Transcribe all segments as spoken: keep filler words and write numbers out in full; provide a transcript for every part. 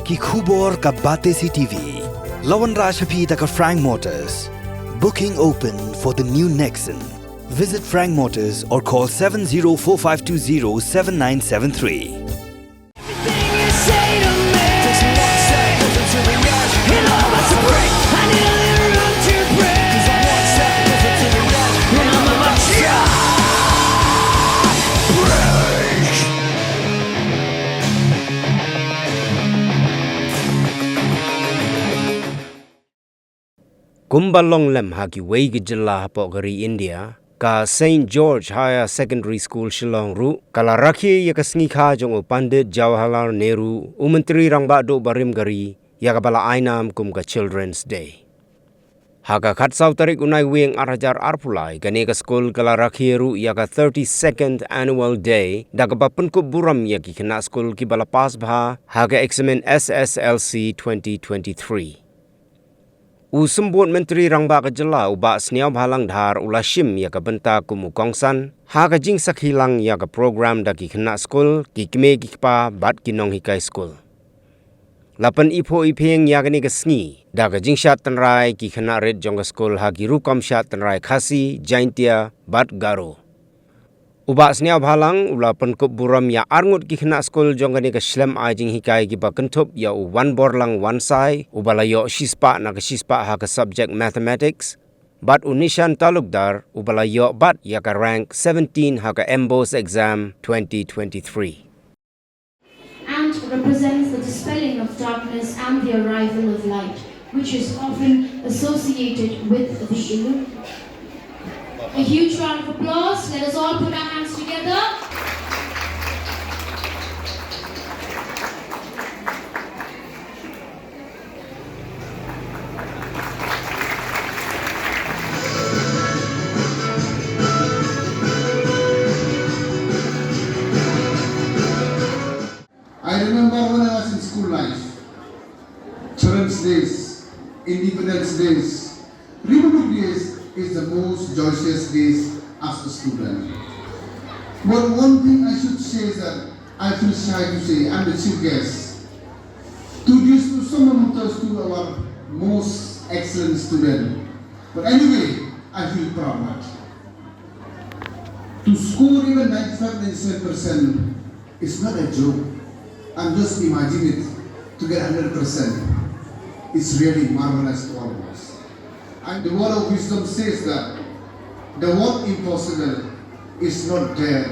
Ki khubor ka Batesi T V. La wanrah sha phi da ka Frank Motors. Booking open for the new Nexon. Visit Frank Motors or call seven zero four five two zero seven nine seven three. Kumba long lem ha kiwei ki jylla hapoh ka ri India, ka Saint George Higher Secondary School Shillong ruh ka la rakhe ïa ka sngi kha jong u Pandit Jawaharlal Nehru, u Myntri Rangbah Duh barim ka ri, ïa kaba la ai nam kum ka Children's Day. Ha ka khatsaw tarik u Naiwieng ar hajar arphew lai, kane ka skul ka la rakhe ruh ïa ka thirty-second Annual Day da kaba pynkup burom ïa ki khynnah skul kiba la pass bha ha ka eksamin S S L C twenty twenty-three. U Symbud Myntri Rangbah ka jylla, u Bah Sniawbhalang Dhar, u la shim ïa ka bynta kum u kongsan ha ka jingsakhi lang ïa ka program da ki khynnah skul, ki kmie ki kpa bad ki nonghikai skul. La pyniphuh iphieng ïa kane ka sngi da ka jingshad tynrai ki khynnah rit jong ka skul ha ki rukom shad tynrai Khasi, Jaintia bad Garo. U Bah Sniawbhalang u la pynkup burom ïa arngut ki khynnah skul jong kane ka shlem ai jinghikai kiba kynthup ïa u Wanborlang Wansai, uba la ïoh shispah na ka shispah ha ka subject Mathematics, bad u Nishan Talukdar, uba la ïoh bat ïa ka rank seventeen ha ka MBOSE exam twenty twenty-three. And represents the dispelling of darkness and the arrival of light, which is often associated with the illu-. A huge round of applause. Let us all put our hands together. I remember when I was in school life, Children's Days, Independence Days, Republic Days is the most joyous days as a student. But one thing I should say is that I feel shy to say I'm the chief guest to introduce to some of us to our most excellent student. But anyway, I feel proud. To score even ninety-five, ninety-seven percent is not a joke. And just imagine it, to get hundred percent. It's really marvelous to all of us. And the word of wisdom says that the word impossible is not there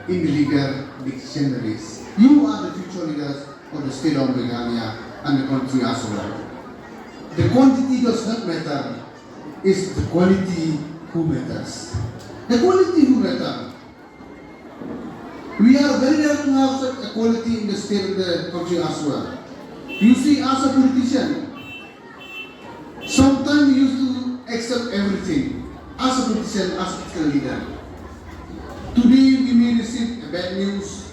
in the leader dictionaries. You are the future leaders of the state of Meghalaya and the country as well. The quantity does not matter, it's the quality who matters. The quality who matters. We are very rare to have such equality in the state of the country as well. You see, as a politician, sometimes we used to accept everything as a politician, as a political leader. Today we may receive a bad news.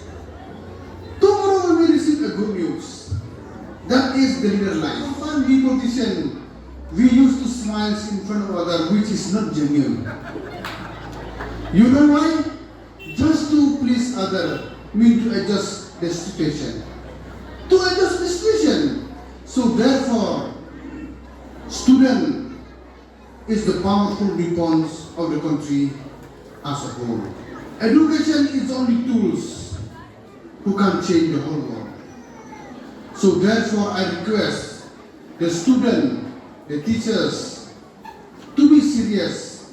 Tomorrow we may receive a good news. That is the leader life. Sometimes we politicians, we used to smile in front of other, which is not genuine. You know why? Just to please other, mean to adjust the situation. To adjust the situation. So therefore, student is the powerful weapons of the country as a whole. Education is only tools who can change the whole world. So therefore, I request the student, the teachers, to be serious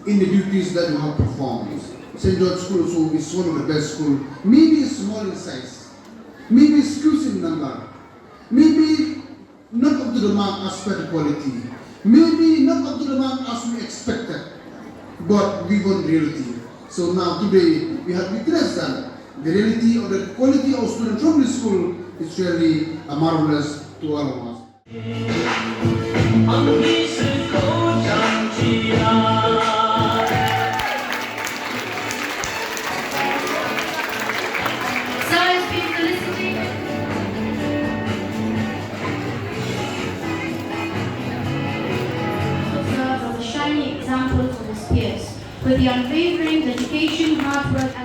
in the duties that you have performed. Saint George School also is one of the best school. Maybe it's small in size, maybe it's few in number, maybe not up to the mark as per the quality, maybe not up to the mark as we expected, but we want reality. So now today we have witnessed that the reality of the quality of students from this school is really a marvelous to all of us. So it's been felicitated. Observe as a shining example for his peers, with the unwavering dedication, hard work,